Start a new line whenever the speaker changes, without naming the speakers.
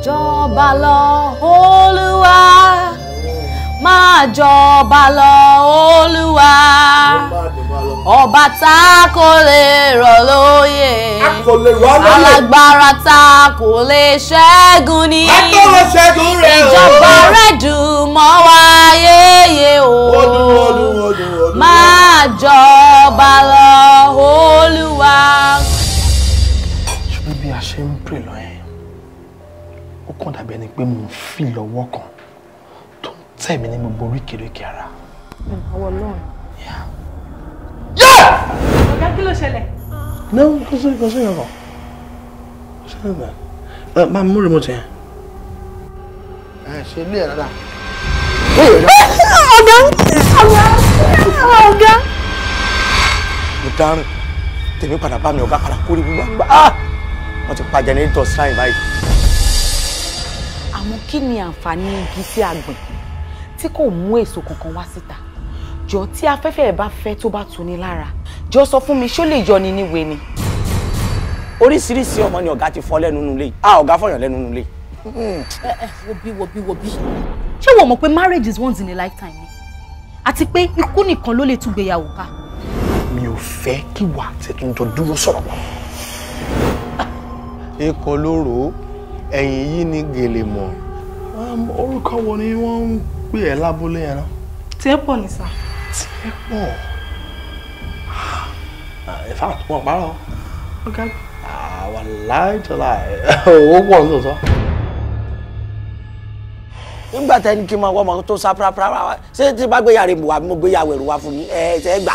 Jọba lọ Olúwa, máa jọba lọ Olúwa, ọba tá kò lè rọ̀ lóyè, alágbára tá kò lè ṣẹ́gun ní, ìjọba rẹ̀ dùn mọ́ wa yéye o, máa jọba lọ Olúwa.
Ṣùgbọ́n bí a ṣe ń pè lọ yẹn, ó kàn dàbí ẹni pé mò ń fi lọ́wọ́ kan tó ń tẹ̀ mí ní gbogbo oríkèéríkèé ara.
Àwọn Ọlọ́run.
Ọ̀gá, kí ló ṣẹlẹ̀?
No, kò sí nǹkan. Kò sí nǹkan. Máa mú remote yẹn. Ẹ ṣe ilé ẹ̀ dáadáa.
Ọ̀gá! Ọ̀gá! Ọ̀gá!
Mo dáràn, tèmi padà bá mi, ọ̀gá padà kórè gbígbà. Wọ́n ti pa jẹnẹrétọ̀ sáyìn báyìí.
Àmọ́ kí ni àǹfààní igi tí a gbìn tí kò mú èso kankan wá síta? Jọ, tí afẹ́fẹ́ ẹ̀ bá fẹ́ tó bá tuni lára, jọ sọ fún mi, ṣó lè yọ ni níwe ni?
Oríṣiríṣi ọmọ ni ọ̀gá ti fọ́ lẹ́nu nulẹ̀. Ah, ọ̀gá fọyàn lẹ́nu nulẹ̀.
Ẹ ẹ, wo bí, wo bí, wo bí. Ṣé wo mọ̀ pé marriage is once in a lifetime ni? Àti pé ikú nìkan ló lè túgbéyàwó ká.
Mi ò fẹ́ kí wà á tẹ̀tún jọ dúró sọ̀rọ̀ pọ̀.
Ikọ̀ ló rò ó, ẹ̀yìn yìí ni gèlè mọ̀.
Orúkọ wo ni wọ́n ń pè ẹ́ lábúlé yẹn náà?
Tí ẹ pọ̀ ní sà.
Tí ẹ pọ̀. In fact, wọ́n parọ́.
Ọ̀gá.
Wàláì tọ́lá, owó pọ̀ ní tòótọ́.
Nígbà tẹ́ni kí n máa wọ́ ọmọ tó sá pàápàá, ṣé tí bá gbéyàwó rẹ̀ wá, mo gbéyàwó ẹ̀rù wá fún yín, ẹ ṣe é gbà.